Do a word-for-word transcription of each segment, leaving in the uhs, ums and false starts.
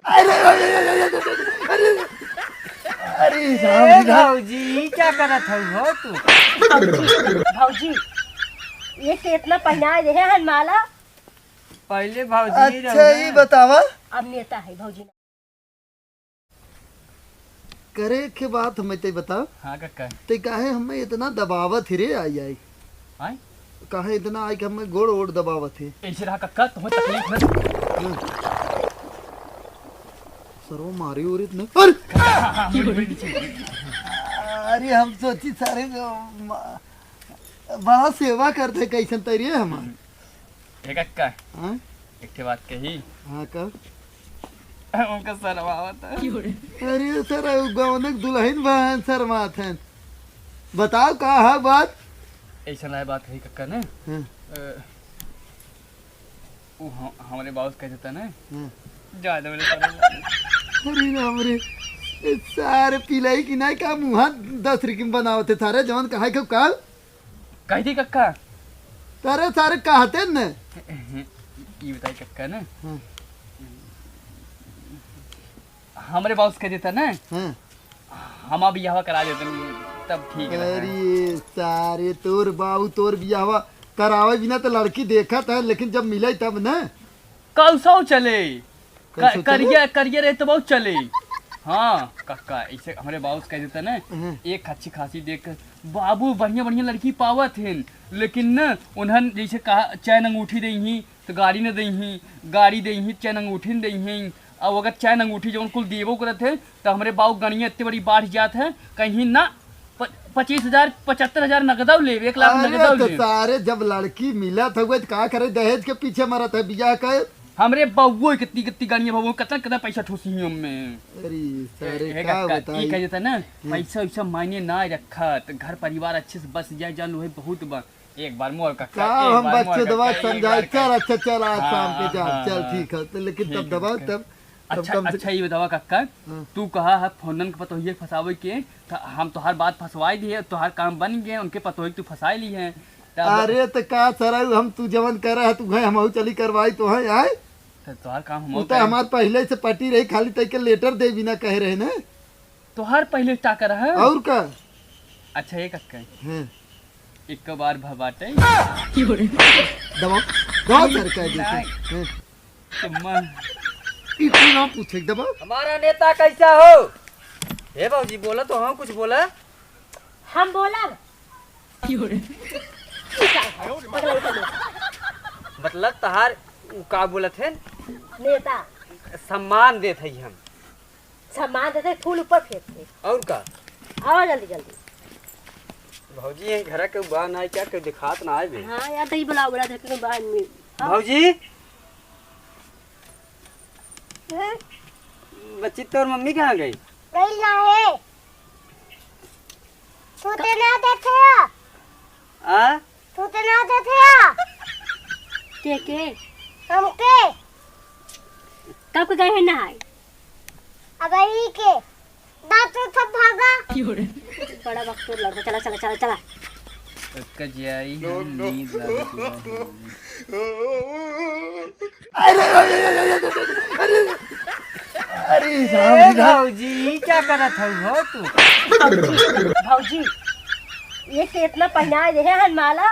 अरे, अरे, अरे, अरे, अरे, अरे, अरे, अरे, अरे, राम ए जी, राम। भौजी, ई क्या करत हऊ हो तू? भौजी, भौजी, ये तो इतना पहनाए रहे हैं माला। पहले भौजी अच्छा, रहुआ। ई बतावा। अब नेता है भौजी। करे के बात हमें ते बताओ। हाँ कक्का। ते काहे हमें इतना दबावत ही रे, आई, आई? आय? काहे इतना आई कि हमें गोड़ वोड़ दबावत ही? ऐसे रहा कक्का, तुम्हें तकलीफ है। हाँ। सरो मारी उरित न। अरे! अरे हम सोची सारे जो मा-, बड़ा सेवा करते कैसन तैरी है हमार। ए कक्का, हाँ? एक ठे बात कही। हाँ, का? उनका शर्मावत है। अरे सर, गौनक दुल्हन बहन शर्मात हैं। बताओ का है बात? ऐसा ना बात कही कक्का ने। हाँ। अ, वो हम, हमरे बाउस कह देता ना। हाँ। जा दे मेरे शर्मा। अरे राम रे, ए सारे पिलाई की ना का मुँह दस रिकिम बनावते थारे जवन कहा के काल। कह दी कक्का। तारे सारे कहते न। ई बताई कक्का न। हाँ। हमरे बाउस कह देता न। हाँ। हम बियाहवा करा देते न, तब ठीक रहे। अरे सारे तोर बाऊ तोर बियाहवा करावे बिना तो लड़की देखत है, लेकिन जब मिले तब न। कौसौ चले। क-, कैसे चले? करिया, करिया रहे तो बहुत चले। हाँ, कक्का, ऐसे हमरे बाउस कह देता ना, हाँ। एक अच्छी खासी देख, बाबू बढ़िया, बढ़िया लड़की पावत हैं, लेकिन ना, उन्हन जैसे कहा, चैन अंगूठी देइहीं, तो गाड़ी न देइहीं, गाड़ी देइहीं, चैन अंगूठी न देइहीं। अब अगर चैन अंगूठी जौन कुल देबो करत है, तो हमरे बाऊ गणिया इतनी बड़ी बाढ़ जात है, कहीं ना, प-, पच्चीस हजार, पचहत्तर हजार नगदौ लेब, एक लाख अरे नगदौ तो लेब। सारे जब लड़की मिलत हउए तो का करे, दहेज के पीछे मरत है, बियाह के। हमरे बउओ कितनी, कितनी गाड़ियाँ भउओ, कितना, कितना पैसा ठूसी ही हमें। अरे सारे ए, ए, का कक्का, बताई? ई कह देता ना, हम्म। पैसा वैसा मायने ना रखत, घर परिवार अच्छे से बस जाए, जान लो है बहुत बा। एक बार मोर कक्का, का एक हम बार मोर बच्चों दबा कक्का, एक समझाई, बार चल, कक्का। अच्छा, चल, आज हाँ, शाम के हाँ, जा, हाँ, चल, हाँ। ठीक है, तो लेकिन तब ठीक है, दबा, कक्का। तब अच्छा, कम से अच्छा, ये बतावा कक्का, हाँ। तू कहा है फोनन के पतोहिए के फंसावे के, तो हम तोहार बात फंसवाई दी है, तोहार काम बन गए, उनके पतोही के तू फंसाई ली है। तब अरे, तो का सरऊ, हम तू जवन कर रहा है, तू घरे हमहू चली करवाई तो है, आए? तो तोहार काम हमहू उ तो करे। हमार पहले से पटी रही, खाली तई के लेटर दे बिना कहे रहे ना। तोहार पहिले का कर है? और का? अच्छा, ये कक्का। हाँ। एक बार भ बाटे। दबाओ, दबाओ सर, कह दे। नहीं। हाँ। तो मैं ई तू ना पूछे, दबाओ। हमारा नेता कैसा हो? हे भौजी, बोला तो हम कुछ बोला। हम बोलब? मतलब तहार उ का बोलत है? नेता। सम्मान देत हई हम। सम्मान देते, फूल ऊपर फेंकते। और का? आओ जल्दी, जल्दी। भौजी, यही घर के बा ना, क्या कोई दिखात ना आए बे? हाँ यार, तो ही बुलाओ, बुला दे, क्यों बाहर में? हाँ। भौजी? हैं? बच्ची, तोर मम्मी कहाँ गई? गई ना है। तू ते ना देखे हो? आ? तू तो ना देते आ। के, के? हमके। कब के गए हैं नहाए? अब यही के। दांत तो सब भागा। बड़ा वक्त लड़को। चला, चला, चला, चला। उसका जियाई हम नींद लागत बा। अरे, अरे, अरे, अरे, अरे, अरे, अरे, राम ए, जी, राम। भौजी, ई क्या करत हऊ हो तू? भौजी, भौजी, ये तो इतना पहनाए रहे हैं माला।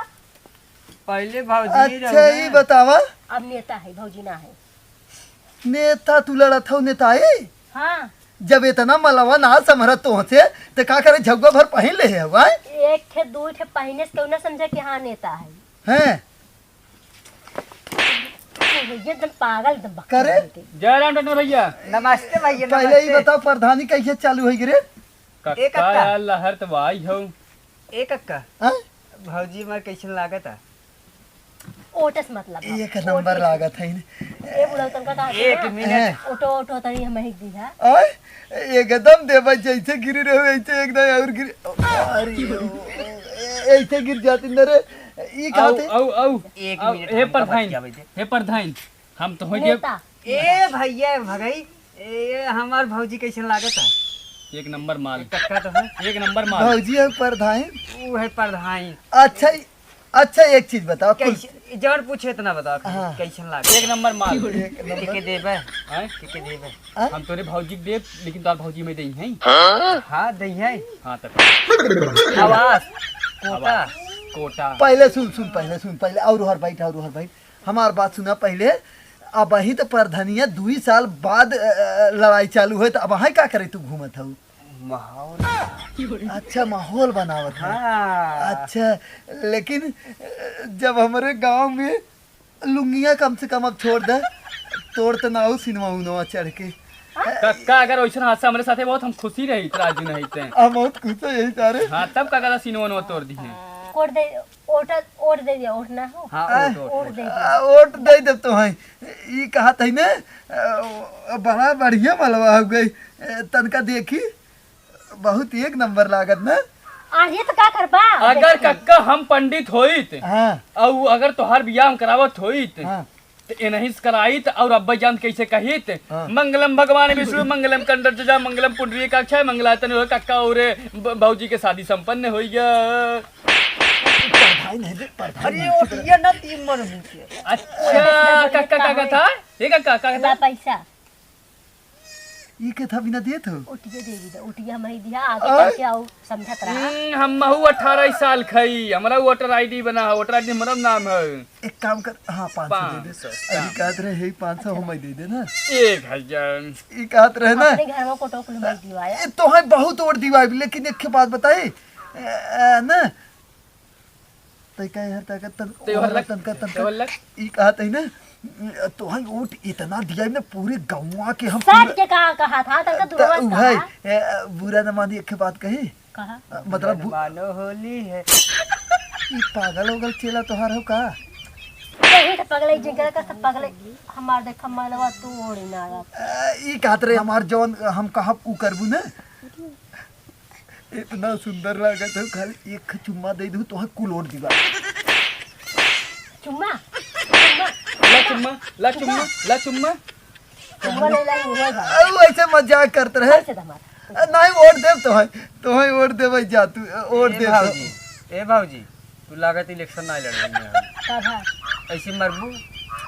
पहले भौजी अच्छा, रहुआ। ई बतावा। अब नेता है, भौजी ना है। नेता तू लड़त हऊ, नेता है? हाँ। जब इतना मलवा ना समरत तोहसे, तो का करे, झगुआ भर पहिन ले है, वाय? एक ठे, दो ठे पहिने से क्यों ना समझे कि हाँ, नेता है। हैं? ये एकदम पागल, एकदम बकरा करे? है। जय राम डॉक्टर भैया। नमस्ते भैया, पहले ही नमस्ते। बताओ, प्रधानी कैसे चालू होई रे? ए कक्का कक्का। यार, लहर तो आई हो। ए कक्का। हाँ? भौजी हमार कैसन लागत है? ओटस मतलब है। एक नंबर लागत है। ए बुढ़ऊ, तुमका कहा एक था ना? मिनट। ओटो, ओटो, तनी हम ही दी है। आय? एकदम देवा जैसे गिरी रहे, वैसे एकदम और गिरी। अरे, ओ, ऐसे गिर जाती न रे। ई कहा आऊ, थे? आऊ, आऊ। एक आऊ, मिनट, हे हमका प्रधान, बतियावे दे। हे प्रधान, हम तो हो गए नेता। ए भैया, भगई, ए हमार भौजी कैसन लागत है? एक नंबर माल। कक्का तो है। एक नंबर माल। भौजी है प्रधान? ऊ है प्रधान। अच्छा, ई अच्छा, एक चीज बताओ, कुल कैसे, जौन पूछे इतना बताओ, हाँ। कैसन लागे? एक नंबर माल। एक नंबर। के के देबे? हैं? के के देबे? हाँ? हम तोरे भौजी के देब, लेकिन तोर भौजी में देई हैं। हाँ? हाँ, देई हैं। हाँ, तब। आवास, कोटा। आवास, कोटा। पहले सुन, सुन, पहले सुन, पहले और हर बैठ, और हर बैठ। हमार बात सुना पहले। अबहीं तो परधनिया दुई साल बाद, अ, अ, लड़ाई चालू होई, तो अबहीं का करे तू घूमत हऊ? माहौल। अच्छा, माहौल बनावत है। हाँ। अच्छा, लेकिन, अ, जब हमरे गांव में लुंगिया कम से कम अब छोड़ दे, तोड़ त ना हो सिनवा उनवा चढ़ के। कक्का, अगर वैसन हादसा हमरे साथे बहुत हम खुशी रही, राजू नहीं ते। हम बहुत खुश है यही सारे। हाँ, तब का कहता सिनवा उनवा तोड़ दी है। कोट दे, ओट, ओट दे दिया, ओट ना हो। हाँ, आ, ओट, ओट, ओट ओट। दे दिया। आ, ओट दे दे तो है। ई कहत है ने, आ, बड़ा बढ़िया मलवा हो गई। ए, तनका देखी, बहुत एक नंबर लागत ना। अरे तो का करबा? अगर देखी। कक्का हम पंडित होइत, हाँ। और अगर तोहार बियाह हम करावत होइत, हाँ। तो एनही से कराइत और अब्बा जान कैसे कहित, हाँ। मंगलम भगवान विष्णु, मंगलम कंडर जा, मंगलम पुंडरीकाक्षाय, मंगलायतन हो कक्का और ब-, भौजी के शादी संपन्न होई गया। परधाई नहीं दे, परधाई अरे, नहीं दे। ओटिया ना तीन मन हो गया। अच्छा, कक्का, का कहता? ये कक्का, का कहता? पैसा। ई के था बिना देत हो? ओटिया दे दी, ओटिया हम ही दिया, आगे आय? करके आओ, समझत रहा। हम्म, हम महू अठारह साल खई, हमरा वोटर आईडी बना, वोटर आईडी हमरा नाम है। एक काम कर, हाँ, पाँच सौ दे दे। पाँच सौ, अरे, हाँ। कहत रहे, हे, पाँच सौ हम दे दे ना। एक हजार। ई कहत रहे ना। अपने घर में कोटो कुल मत दिवाया। ए, तोहे बहुत वोट दिवाई, लेकिन एक बात बताई, ए, ए, ना, तै का यार, तै का तन-, तै ओहर ओहर लग, तनका, तनका। तै ओहर लग। ई कहत है ना, तोहई वोट इतना दिया ना, पूरे गौवा के हम सच पूरे के कहा, कहा था, तनका त दुर्गा उहै, कहा। ए, बुरा न मानी, एक बात कही। कहा। अ, मतलब बु- मानो होली है। ई पागल ओगल चेला तोहार हो का? यही तो पगले, जिनका का सब पगले। हमार देख, मनवा तोड़ ना रहा। अ, ई कहत रहे, हमार जौन हम कहब, ऊ करबू ना। इतना सुंदर लागत हो, खाली एक चुम्मा दे दू, तोहे कुल ओट दिवा। चुम्मा? चुम्मा? ला चुम्मा, ला चुम्मा, ला चुम्मा। चुम्मा ले लाई, उहे बा। अरे, ऐसे मजाक करत रहे। कैसे दमाद? अ, नहीं, ओट देब तोहे, तोहे ओट देब, जा तू, अ, ओट ए देब तो। भौजी, ए भौजी, तू लागत इलेक्शन नहीं लड़ रही है। तब हाँ। ऐसे मरबू?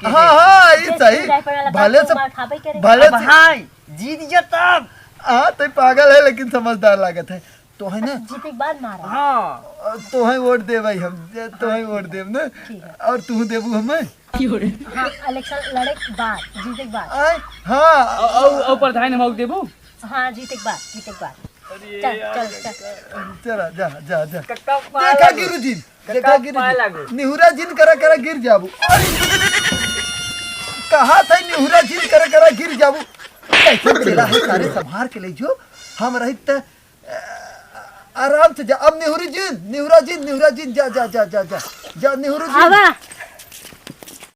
हाँ, हाँ, ई जैसे सही। जाए पड़ाला भले बाप से, मार खाबे करे। भले अब से हाँ, जीत गया तब। हाँ, तै पागल है, लेकिन समझदार लागत है। तोहे ना। जीते के बाद मारा। हाँ। तोहे वोट देबै हम, तोहे वोट देब ना। ठीक है। और तू देबू हमें? हाँ, इलेक्शन लड़े के बाद, जीते के बाद। आय, हाँ। औ, औ, औ प्रधान हम देबू? हाँ, जीते के बाद, जीते के बाद। अरे चल, यार, चल, चल। चला, जा, जा, जा। कक्का पाए देखा लागो। गिरुजी, कक्का देखा गिरुजी। पाए लागो। निहुरा जिन करा करा गिर जाबू। अरे! कहा था निहुरा जिन करा करा गिर जाबू। कैसे चला है सारे संभार के ले जो। हम रहित त, अ, आराम से जा। अब निहुरी जिन, निहुरा जिन, निहुरा जिन, जा, जा, जा, जा, जा। जा, निहुरी जिन। आवा।